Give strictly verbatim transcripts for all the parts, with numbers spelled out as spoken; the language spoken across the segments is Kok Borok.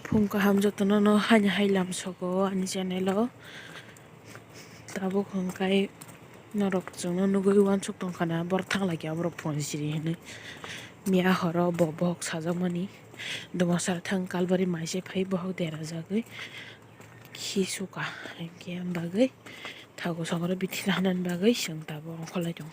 Phung kaham jotono no haini hai lamsogo ani channel o. Tabuk hwnkhe norok chwngno nugwi uansuk tongkha na, borok thang lai khe borok phone siri hinwi. Miya horo bo bohok sajakmani, dumasara thang kalbari mai se phai bohok derajagwi khi suka, hinkhe am bagwi thago songro bithi na hanani bagwi chwng tabuk ongkhorlai tongo.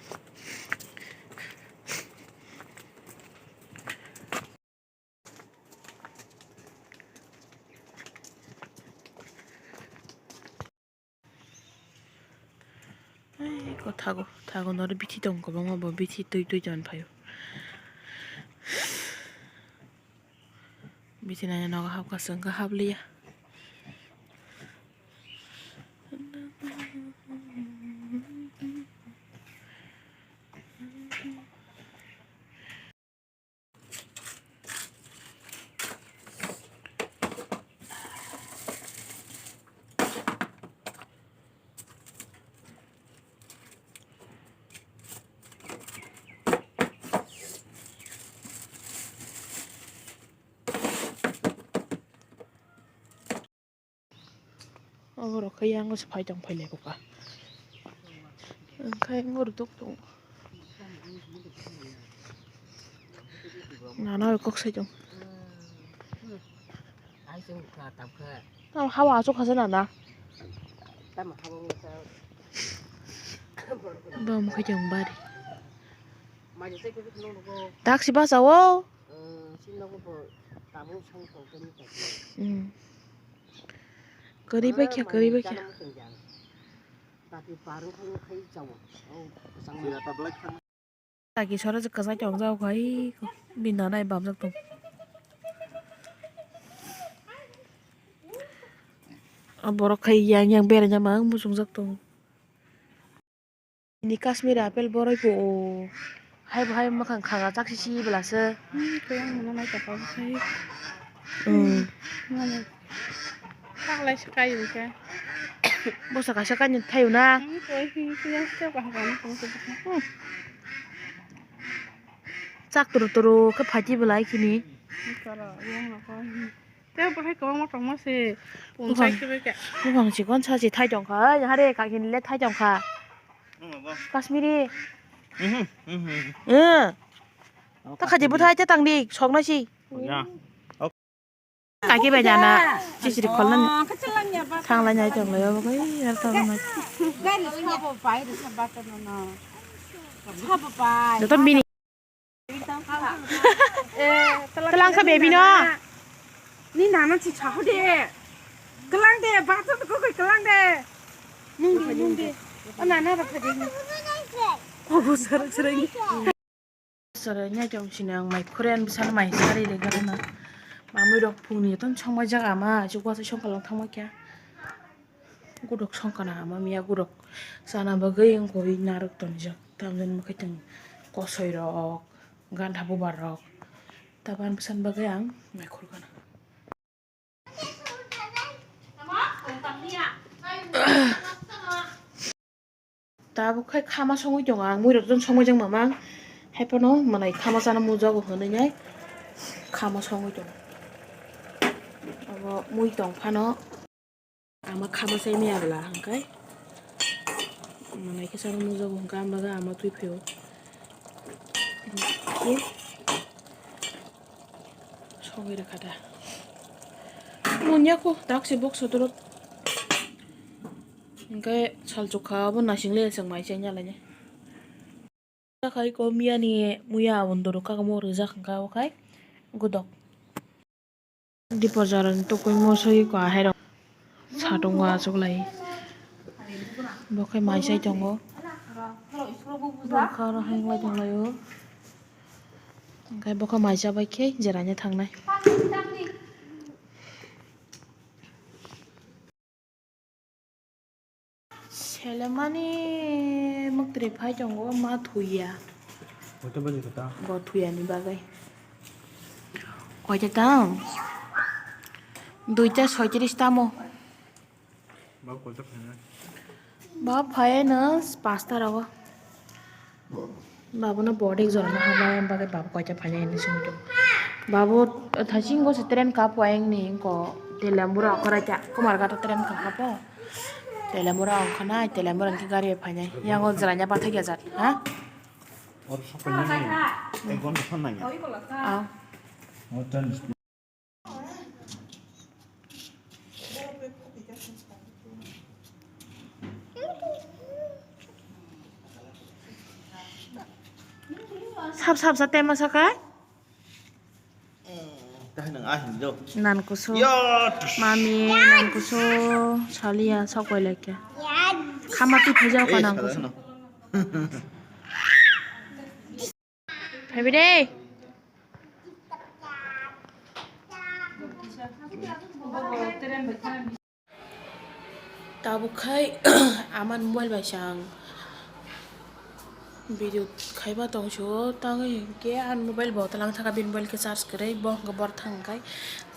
Ai, ko thago, thago noro bithi tong kwbangma, bo bithi twi twi ton phaio. Bithi nai nogo hapkha, chwng khe hapliya. Oborok khe yango se phai tong phai lai bwkha. Onkhe yango rwdwk tongo. Nana bai kok sai tong. Tamo hawa aswk kha se nana. Bam khe tong bari. Taksi basa o. Hmm. Kwrwi bai khe, kwrwi bai khe. Taki sora je kwchai tong jak hai, bini nana bai bamjak tong. O borok khai yang yang beraina ma muchungjak tong. Ini Kashmir apple boroi po o. Hai bo hai mwkhang khaga chak sisi bwla se. Hmm, khe ang mano nai tongkha bwsai. Hmm. Mano. Taklai se kai bo khe. Bosa kaisa kainwi thaio na. Hmm, koi hi khe yang se kaham kaham tong se. Hmm. Chak turu turu khe phaidi bwlai khini. Kara yang na koi. Tei bo hai kwbangma tongma se. Buphang, buphang chikon sa se thai tongkha, ai hare kha hini le thai tongkha. Kashmiri. Mhm, mhm. Eh. Ta khaji buthai te tangdi, sokna si. Ya. Kaki bai jana, sisiri kholna. Thanglai nai tonglai obo kai, yar tonglai. Gari sabo pai, sabo pai. Joto bini. Twlang kha baby no. Ni nana chi chao de. Twlang de, bathroom ko koi twlang de. Nung de, nung de. O nana ra pha de. Ko bo sara sara ni. Sara nya jong sini ang mai khuren bwsano mai sari de gana. Mamui rok phungni ton songma jaga ma, chukwa se songkha long thangma kya. Gudok songkha na ama miya gudok sana bagwi wngkha narwk tonjak. Tamjani mwkhai tong kosoi rok, gantha bubar rok. Taban bwsani bagwi ang naikhor gana. Tabuk khai khama songwi tongo ang, muirok jong songwi jang mamang. Haiphano manai khama chana mujago hwnwi nai khama songwi tongo. Abo mui tong phano. Ama khama sai maya bwla hwnkhe. Manai khe chana mujago hwnkhe, ang bagwi ama twi phio. Songwi rwkha da. Munya kho, dak se box sodorot. Hwnkhe sal chukha abo naising le chwng mai chai ya lainai. Takhai ko miya ni muya aboni doro kagamo rijak hwnkha okhai gudok. Dipor jora ni tokoi mosoi ko ahai rok satung o achuk lai. Bo khe mai chai tongo. Borok kha oro hai wng lai tong lai o. Hwnkhe bo khe mai cha bai khe jera ni thangnai. Selemani mwktwi phai tongo, ma thuya. Koita baji kota? Bo thuya ni bagwi. Koita tam? Duita soitris tamo. Baba koita phainai? Baba phaino pasta rogo. Baba no body jora no hamya bagwi baba koita phainai hinwi swngwi tongo. Babu, thaisingo se train kapo ayang ni, ingko Telembura ongkhora kya, Kumarghat train kapo. Telembura ongkhonai, Telembura hwnkhe gari phainai. Yango jwraina bathai ya jat, ha? Or sokol ni, ek ghonta san nai. Ah. Sap sap sa tema sakai. Nan kusu. Mami, nan kusu. Salia, sok bai lai khe. Khama twi phai jao ka nan kusu. Phai bai de. Tabuk khai aman mobile bai se ang video khaiba tong sio, tangwi hinkhe ani mobile bo twlang thaka, bini mobile khe charge kwrwi, bo hwnkhe bor thang khai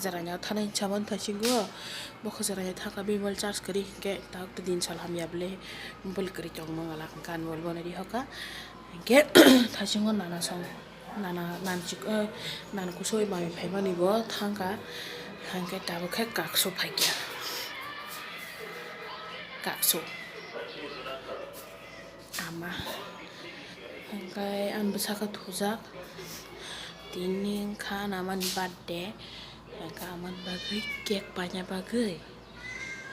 jwraino thanai hinwi saban thaisingo, bo khe jwraino thangkha bini mobile charge kwrwi hinkhe tabuk din sal hamya bwle mobile kwrwi tongma wngla hinkhe ani mobile bono ri hoka hinkhe thaisingo nana song. Nana, nan chik-, eh, nan kusui mami phaimani bo thangkha, hwnkhe tabuk khe kaksu phaikha. Kaksu. Ama. Hwnkhe ani bwsakhe thujak. Tini wngkha namani birthday. Hwnkhe amani bagwi cake paina bagwi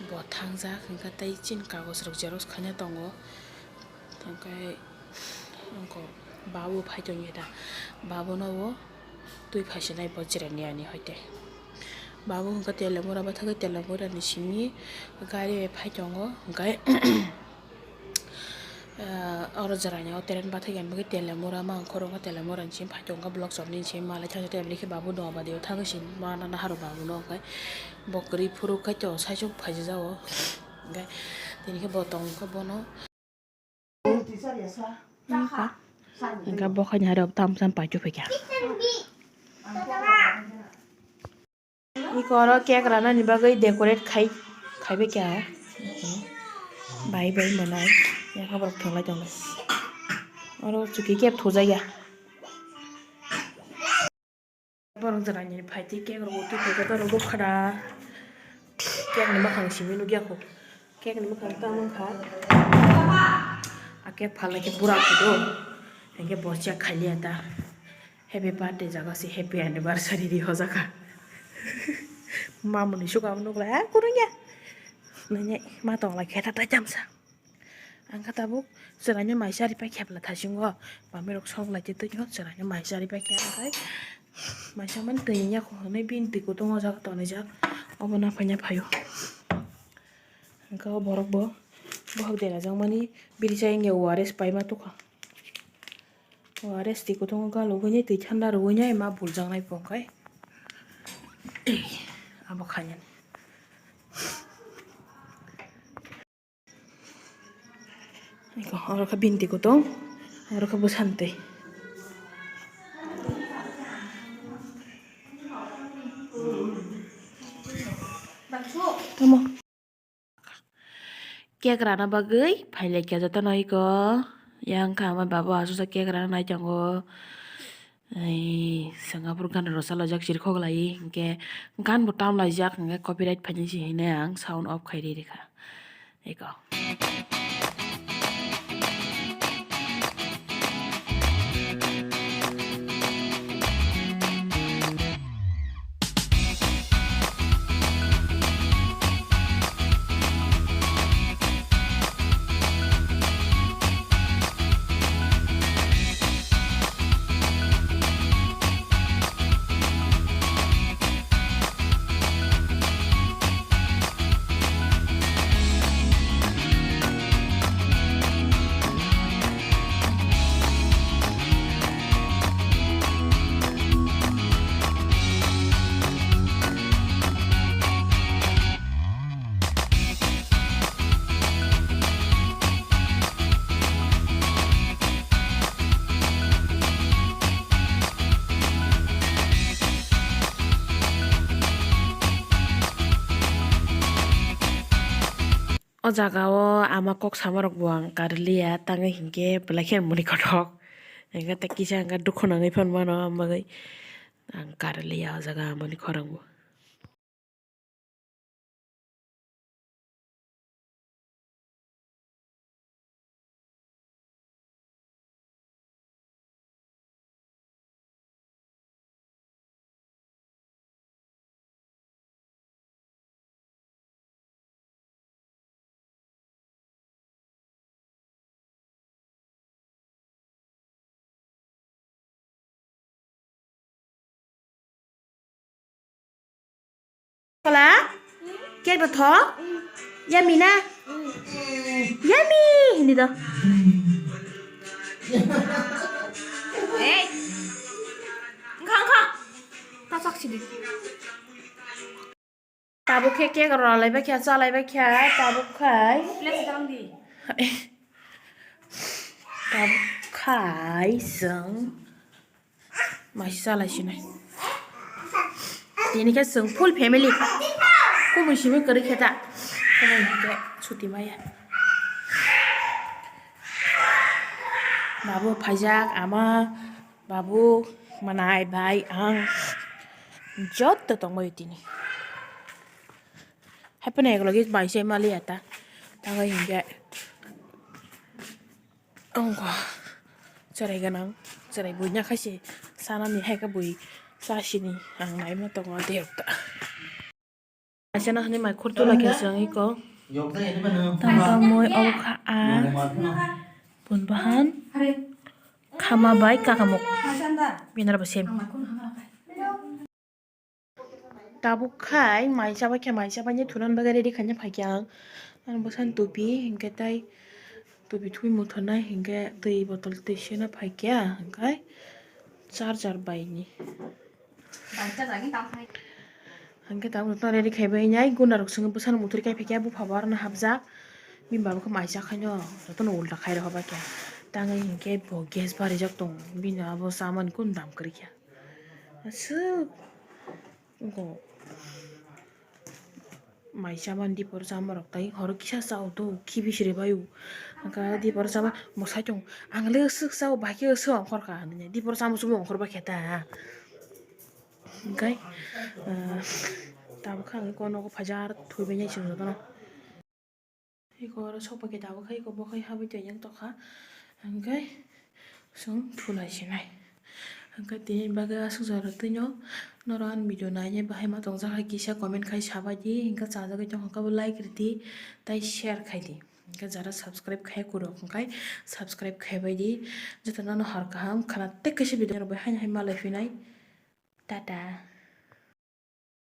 bo thangjak. Hwnkhe tei chini kagoj rok xerox khaina tongo. Hwnkhe. Ongko babu phai tongya da, babu no bo twi phaisinai bo chwraini ani hoite. Babu hwnkhe Telemura bathagwi Telemura ni simi gari bai phai tongo, hwnkhe, ah, oro jwraini o train bathagwi ani bagwi Telemura mangkhor wngkha, Telemura ni simi phai tongkha, block chomni simi malai thangsa tei babu doga badio thangwi simi ma nana haro babu no hwnkhe bo kwrwi phuru kaitor saichung phaijak o, hwnkhe tini khe bo tongkha bono. Wngkha. Wngkha, bo khaina hai rok tam sam paithago phaikha. Iko oro cake ranani bagwi decorate khai, khaibai kha. Bai bai manai. Yakha borok thwnglai tongo. Oro chuki cake thujakya. Borok jora ni phaitwi cake rok twi phaikhe borok bwkhara cake ni mwkhang simi nukya kho. Cake ni mwkhang tamo wngkha a cake phalnai khe bura kudo hinkhe bo check khailiya ta. Happy birthday jaga se happy anniversary ri hojaka. Mamoni suka nuklai a kwrwngya. Nini ma tonglai khe ta tai tamsa. Ang kha tabuk chwraino maisa ripai khe bwla thaisingo, mamirok sok lai twi tongyo, chwraino maisa ripai khe, ang khai maisa mani twi ya kho hwnwi bini twi kutung o jaga tonijak, obo naphanya phaio. Ang kha o borok bo bohok derajakmani biri chayengya O R S paima tukha. O R S twi kutung o galugwi twi thanda rwgwi ma buljaknai bo khai abo khainani. Iko, oro khe bini twi kutung, oro khe bwsani twi. Tamo. Cake rana bagwi phailaikha jotono iko. Yang kha ama babu aswk cake rana nai tongo. Ai, Singapore gan rwchalaijak chirikhok lai, hinkhe gan bo tamlaijak, hinkhe copyright phainai se hinwi ang sound off khai ri rikha. Eko. O jaga o ama kok sama rok bo ang kariliya, tangwi hinkhe belai khe muni kothok, hinkhe tei kisa hinkhe dukhu nangwi phan mano, ang bagwi Ang karaliya o jaga amoni khorang bo. Kala? Cake rw tho? Yummy na? Yummy! Hindi to. Hey! Ngkha, ngkha! Tasak sidi. Tabuk khe cake rwlaibai kha, chalaibai kha, tabuk khai. Plate dang di. Tabuk khai chwng maisa chalai sinai. Tini khe chwng full family. Kumui simi kwrwi khe ta. Kumui hwnkhe chuti maya. Babu phaijak, ama. Babu, manai, bai, ang joto tongbaio tini. Haiphano eklogi bai se maliya ta. Tangwi hinkhe ongkha cherai gwnang, cherai buina khaise sanani haikhe bui chasini ang naima tongo derok ta. Asana hani mai khurtu laki song iko. Tang tang moi obo kha a. Pun bahan. Khama bai kakamuk. Binara bo sem. Tabuk khai mai chabai khe mai chabai ni thunan bagwi ready khaina phaikhe ang. Ang bwsani tupi hinkhe tai tupi thubi muthunai hinkhe twi botol twi sena phaikhe ang hinkhe charger bai ni. Hwnkhe tabuk no ready khai bai nai, guna rok swngo bwsano muthuri kai phaikhe bupha bo aroni hapjak, bini baba khe mai cha khaino jotono ulta khai rw hobai khe, tangwi hinkhe bo gas barijak tongo, bini abo chamani kunu dam kwrwi khe aswk ongkho. Mai chamani dipor chamarok tai horo kisa chao to khibi siri bai o. Hwnkhe dipor chama mwsai tongo. Ang le swk chao bai khe swk ongkhor kha hinwi dipor chama chumui ongkhor bai khe ta. Hwnkhe, ah, tabuk khe ang eko nogo phaijak thwibainai chwng jotono. Eko oro sokbai khe tabuk khe eko bo khe habwi tongya tongkha. Hwnkhe. Chwng thulai sinai. Hwnkhe tini bagwi aswk jora twino norok ani video nainai bahai ma tongjak hai kisa comment khai sabaidi, hwnkhe chajagwi tongkha khe bo like rwdi tei share khaidi. Hwnkhe jara subscribe khai kwrwk hwnkhe subscribe khaibaidi. Jotono no hor kaham khwna tei kaisa video rok bai haino hai malai phinai. Tata.